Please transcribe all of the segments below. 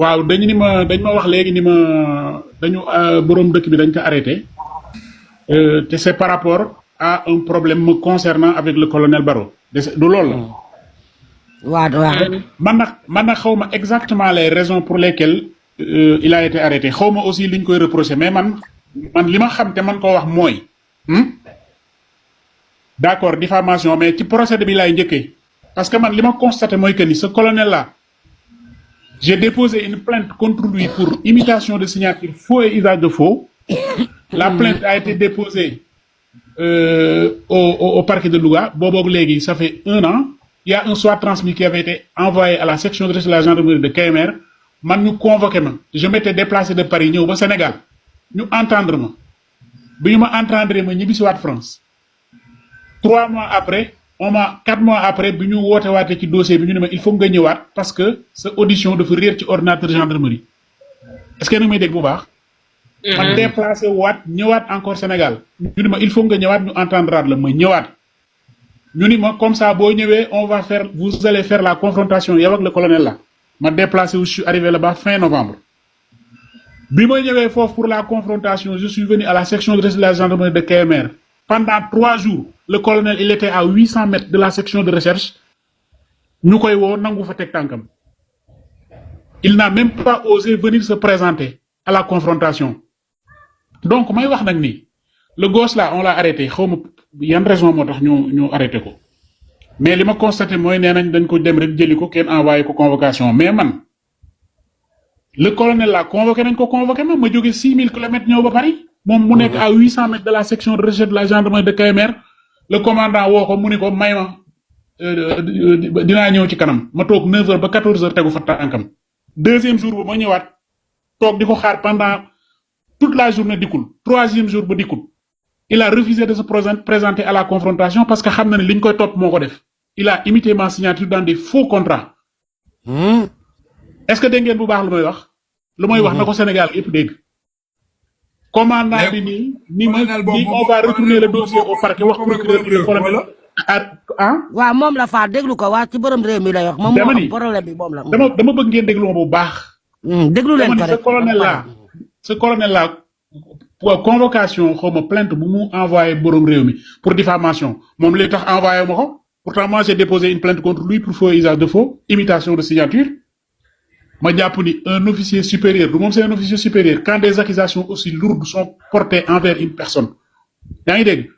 waaw dañ ma wax léegi ni ma dañu borom dëkk bi dañ ko arrêté te c'est par rapport à un problème me concernant avec le colonel Barro du loolu la. waaw man nag xaw ma exactement les raisons pour lesquelles il a été arrêté xaw ma aussi liñ koy reproché mais man li ma xam te man koo wax mooy d'accord diffamation mais ci procédé bi laay njëkkee parce que man li ma constaté mooy que ni ce colonel là j'ai déposé une plainte contre lui pour imitation de signature faux et usage de faux. La plainte a été déposée au parquet de Louga. Bobo Légui, ça fait 1 an. Il y a un soir transmis qui avait été envoyé à la section de recherche de la gendarmerie de KMR. Man nous convoqué. Je m'étais déplacé de Paris au Sénégal. Nous entendre. Nous m'entendre, nous sommes en France. 3 mois après, 4 mois après, nous avons été ci dossier, il faut que nous parce que cette audition de rire ci ordinateur gendarmerie. Est-ce que nous m'avez dit que man déplacé ñëwaat encore Sénégal ñu ni ma il faut nga ñëwaat ñu entendre la ma ñëwaat ñu ni ma comme ça boo ñëwee vous allez faire la confrontation yow ak le colonel là ma déplacé wu je suis arrivé là-bas fin novembre bi ma ñëwee foofu pour la confrontation je suis venu à la section de recherche de la gendarmerie de KMR pendant 3 jours le colonel il était à 800 mètres de la section de recherche ñu koy woo nangu fa teg tànkam il n'a même pas osé venir se présenter à la confrontation. Donc, may wax nak ni le gosse là on l'a arrêté xawma yan raison motax ñu arrêté ko mais lima constaté moy nenañ dañ ko dem rek jëli ko ken envoyer ko convocation mais man le colonel là convoqué nañ ko convoqué ma joggé 6000 km ñëw ba Paris mom mu nek à 800 mètres de la section de recherche de la gendarmerie de KMR le commandant wo ko mu ni ko mayma dina ñëw ci kanam ma tok 9h ba 14h tegu fa tankam deuxième jour ba ma ñëwaat tok diko xaar pendant toute la journée dikul 3e jour ba dikul il a refusé de se présenter à la confrontation parce que xamna ni liñ koy top moko def il a imité ma signature dans des faux contrats est-ce que dégg ngeen bu baax lu may wax nako Sénégal yépp dégg commandant bi ni on va retourner le dossier au parquet wax procureur bi colonel wa mom la fa déglu ko wa ci borom réew mi lay wax mom mo problème bi mom la dama bëgg ngeen déglu bu baax déglu leen ko rek ce colonel là pour convocation xoma plainte bu mu envoyé borom réew mi pour diffamation mom lay tax envoyé mako pourtant moi j'ai déposé une plainte contre lui pour faux usage de faux imitation de signature ma japp ni un officier supérieur du mom c'est un officier supérieur quand des accusations aussi lourdes sont portées envers une personne yaa ngi dégg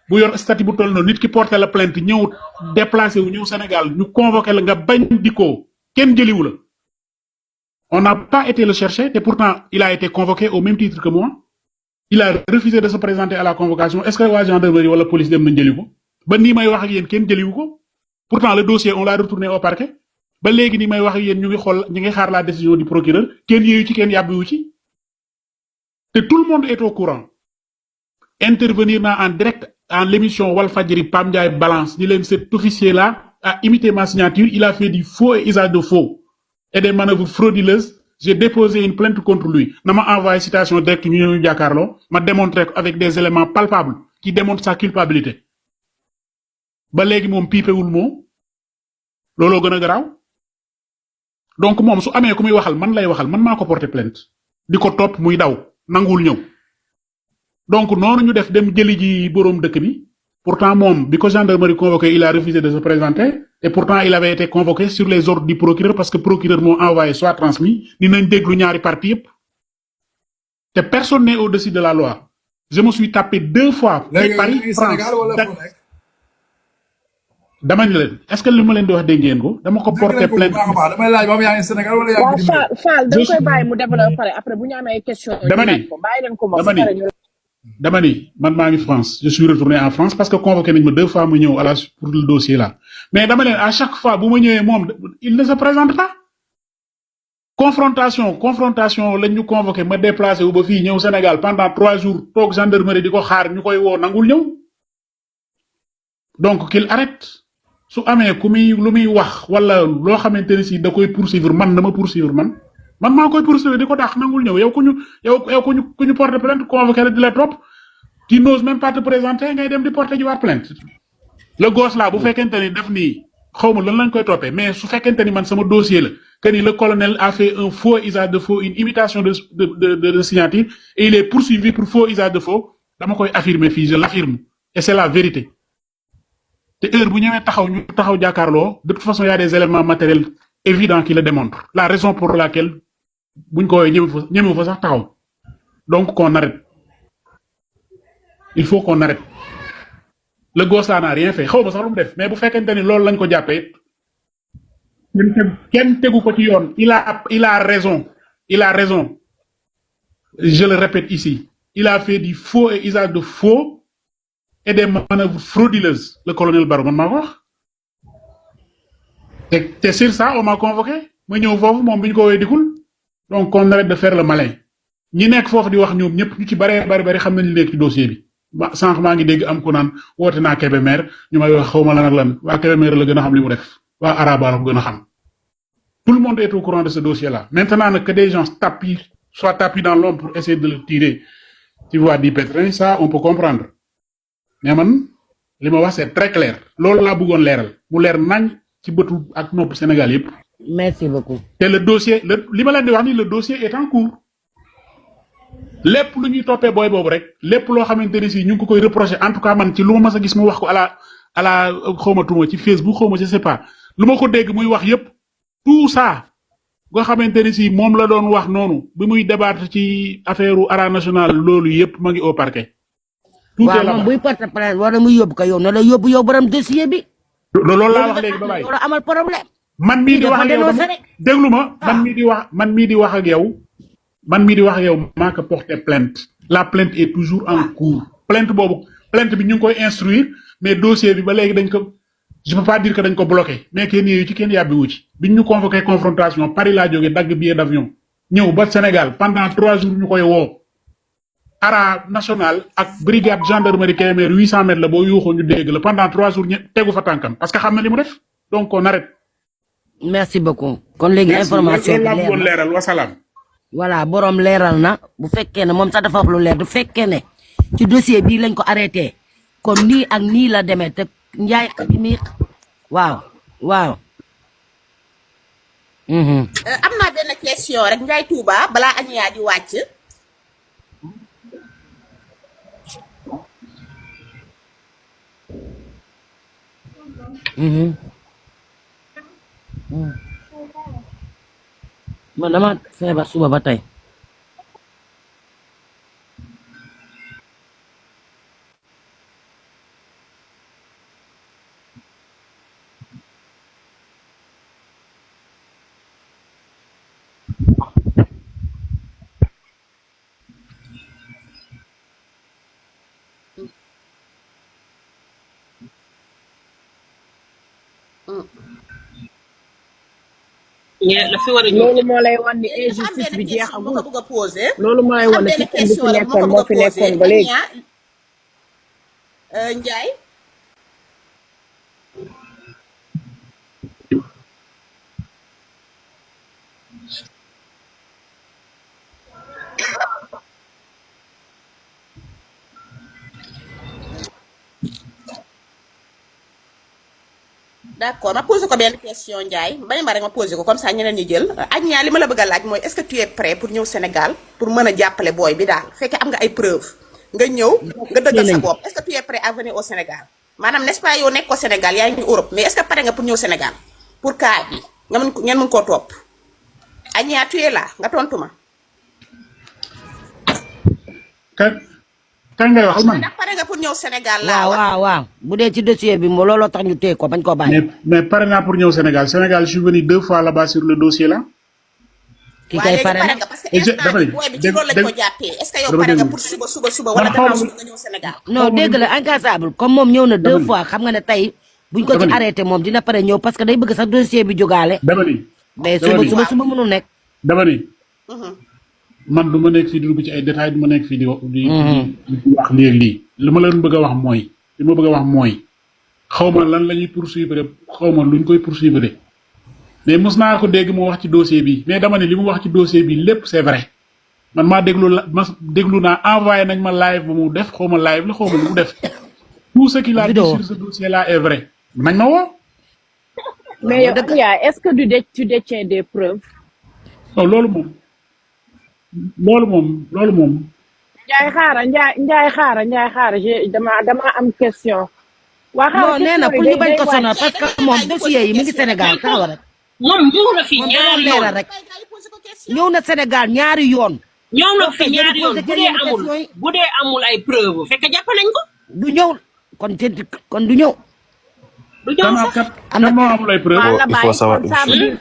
bu yor statut bu toll non nit ki porter la plainte ñew déplacer wu ñew Sénégal ñu convoquer la nga bañ diko ken jëliwu la. On n'a pas été le chercher et pourtant il a été convoqué au même titre que moi. Il a refusé de se présenter à la convocation. Est-ce que la gendarmerie ou la police dem nañ jëli ko ba ni may wax ak yeen ken jëliwu ko pourtant le dossier on l'a retourné au parquet ba légui ni may wax ak yeen ñu ngi xaar la décision du procureur ken yeyu ci ken yabbiwu ci te tout le monde est au courant intervenir en direct en l'émission Walfadjri Pam Ndiaye Balance ni len cet officier là a imité ma signature il a fait du faux et usage de faux et des manœuvres frauduleuses, j'ai déposé une plainte contre lui. Je m'a envoyé citation directe ñu jakarlo, m'a démontré avec des éléments palpables qui démontrent sa culpabilité. Ba légui mom pipé wul mo lolo gëna graw. Donc mom su amé kumuy waxal man lay waxal man mako porter plainte. Diko top muy daw nangul ñew. Donc nonu ñu def dem jëli ji borom dëkk bi. Pourtant mom biko gendarmerie convoqué, il a refusé de se présenter. Et pourtant, il avait été convoqué sur les ordres du procureur parce que le procureur m'a envoyé soit transmis, ni n'a déglu ñaari parti. Et personne n'est au-dessus de la loi. Je me suis tapé 2 fois. Paris, France. Dama ni leen est-ce que li ma leen di wax dégg ngeen ko dama ko porter plainte. damay laaj ba mu yaa ngi Sénégal wala yaa ngi Fall da koy bàyyi mu développer pare après bu ñu amee question. Dama ni man maa ngi France je suis retourné en France parce que convoqué nañ ma 2 fois mu ñëw pour le dossier là mais dama leen à chaque fois bu ma ñëwee moom il ne se présente pas confrontation lañ ñu convoqué ma déplacé wu ba fii ñëw Sénégal pendant 3 jours toog gendarmerie di ko xaar ñu koy woo nangul ñëw donc qu'il arrête su amee ku muy lu muy wax wala loo xamante ne si da koy poursuivre man dama poursuivre man maa koy poursuivre di ko daax nangul ñëw yow ku ñu porter plainte convoqué la di la top tu n'oses même pas te présenter ngay dem di porter ji waat plainte le gosse là bu fekkente ni def nii xawma lan lañ koy toppee mais su fekkente ni man sama dossier la que le colonel a fait un faux usage de faux, une imitation de signature, et il est poursuivi pour faux usage de faux, je l'affirme. Et c'est la vérité. De toute façon, il y a des éléments matériels évidents qui le démontrent. La raison pour laquelle, donc qu'on arrête. Il faut qu'on arrête. Le gosse là n'a rien fait. Mais vous faites qu'un lañ ko jappé. Il a raison. Il a raison. Je le répète ici. Il a fait du faux et usage de faux et des manœuvres frauduleuses, le colonel Baron Mavor. C'est sur ça on m'a convoqué. Donc on arrête de faire le malin. Ñi nek fofu di wax ñoom ñep ñu ci bari xam nañu nek ci dossier bi. Ba sank ma ngi dégg am ko naan wote na Kébémer ñu may wax xawma lan ak lan wa Kébémer la gëna xam li mu def wa Araba la ko gëna xam. Tout le monde est au courant de ce dossier là. Maintenant que des gens soient tapis dans l'ombre pour essayer de le tirer, tu vois, du pétrin, ça on peut comprendre. Mais man li ma wax c'est très clair. Loolu la bëggon léral. Mu lér nañ ci bëtu ak nopp Sénégal yépp. Merci beaucoup. Et le dossier li ma leen di wax ni le dossier est en cours. Lépp lu ñuy topé boy bobu rek lépp lo xamanteni ci ñu ngi ko koy reprocher en tout cas man ci luma ma sa gis mu wax ko à la xawmatuma ci Facebook xawma je sais pas luma ko dégg muy wax yépp tout ça go xamanteni ci mom la doon wax nonu bi muy débattre ci affaire Ara national lolu yépp ma ngi au parquet tout est là mom buy porte plainte wala muy yob ka yow na la yob yow borom dossier bi lolu la wax légui ba bay lolu amal problème man mi di wax ak yow dégluma man mi di wax ak yow man mi di wax yow maa ko porter plainte la plainte est toujours en cours plainte bi ñu ngi koy instruire mais dossier bi ba légui dañ ko je peux pas dire que dañ ko bloqué mais kenn yeeyu ci kenn yàbbi wu ci biñ ñu convoqué confrontation Paris laa jógee dagg billet d'avion ñëw ba Sénégal pendant 3 jours ñu koy woo Ara national ak brigade gendarmerie Kébémer 800 mètres la boo yuuxoo ñu dégg la pendant 3 jours ñu tegu fa tànkam parce que xam na li mu def donc on arrête. Merci beaucoup. kon léegi information bi leeral wasalaam. voilà borom leeral na bu fekkee ne moom sax dafa wax lu leer du fekkee ne ci dossier bii lañ ko arrêté kon nii ak nii la demee te njaay bi mi waaw. am naa benn question rek Ndiaye Touba balaa Agnia di wàcc. man dama feebar suba ba tey. loolu moo lay wan ni injustice bi jeexagul loolu moo lay wan ni système bi fi nekkoon moo fi nekkoon ba léegi. Ndiaye. D'accord ma posé ko benn question Ndiaye bañ ma rek ma posé ko comme ça ñeneen ñi jël Agnia li ma la bëgg a laaj mooy est-ce que tu es prêt pour ñëw Sénégal pour mën a jàppale booy bi daal fekkee am nga ay preuves nga ñëw nga dëggal sa bopp est-ce que tu es prêt à venir au Sénégal maanaam n'est-ce pas yow nekk ko Sénégal yaa ngi Europe mais est-ce que pare nga pour ñëw Sénégal pour cas bi nga mën ngeen mën koo topp Agnia tu es là nga tontu ma. kan ngay wax man ndax pare nga pour ñëw Sénégal waaw bu dee ci dossier bi mo looloo tax ñu téye ko bañ koo bàyyi. mais pare naa pour ñëw Sénégal je suis venu 2 fois là-bas sur le dossier là. ki kay pare na parce que instant bi booy bi ci loolu lañ ko jàppee est-ce que yow pare nga pour suba wala gannaaw suba nga ñëw Sénégal. non dégg la incassable comme moom ñëw na 2 fois xam nga ne tey buñ ko ci arrêté moom dina pare ñëw parce que day bëgg sax dossier bi jógaale. dama ni mais suba mënul nekk. dama ni man du ma nekk fii di dugg ci ay détails du ma nekk fii di wax lii li ma leen bëgg a wax mooy xawma lan la ñuy poursuivre xawma luñ koy poursuivre mais mos naa ko dégg mu wax ci dossier bi mais dama ne li mu wax ci dossier bi lépp c'est vrai man maa déglu naa envoyé nañ ma live ba mu def xawma live la xawma lu mu def tout ce qu'il a dit sur ce dossier là est vrai nañ ma woo mais yow Ania est-ce que tu détiens des preuves. non loolu moom. Njaay xaara dama am question. waa non nee na pour ñu bañ ko sonal parce que moom dossier yi mi ngi Sénégal taxaw rek. moom ñëw na fi ñaari yoon rek ñëw na Sénégal ñaari yoon. ñëw na fi ñaari yoon bu dee amul ay preuve fekk jàpp nañ ko. du ñëw kon du ñëw. du ñëw sax kan moo amul ay preuve. il faut savoir une chose.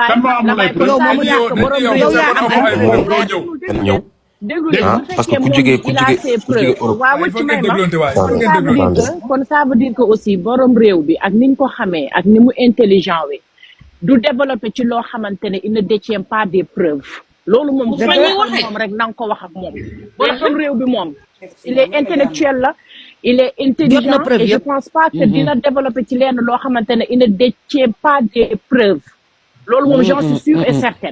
kan moo amul ay preuve. yow yaa am ay preuve. ñëw. déglu parce que ku jógee Europe. waaw ci may ma kon ça veut dire que aussi borom réew bi ak niñ ko xamee ak ni mu intelligent wi du développé ci loo xamante ne il ne détient pas des preuves. loolu moom moom rek na nga ko wax ak moom. borom réew bi moom il est intellectuel la il est intelligent et je pense pas que dina développé ci lenn loo xamante ne il ne détient pas des preuves. loolu moom j'en suis sûre et certaine.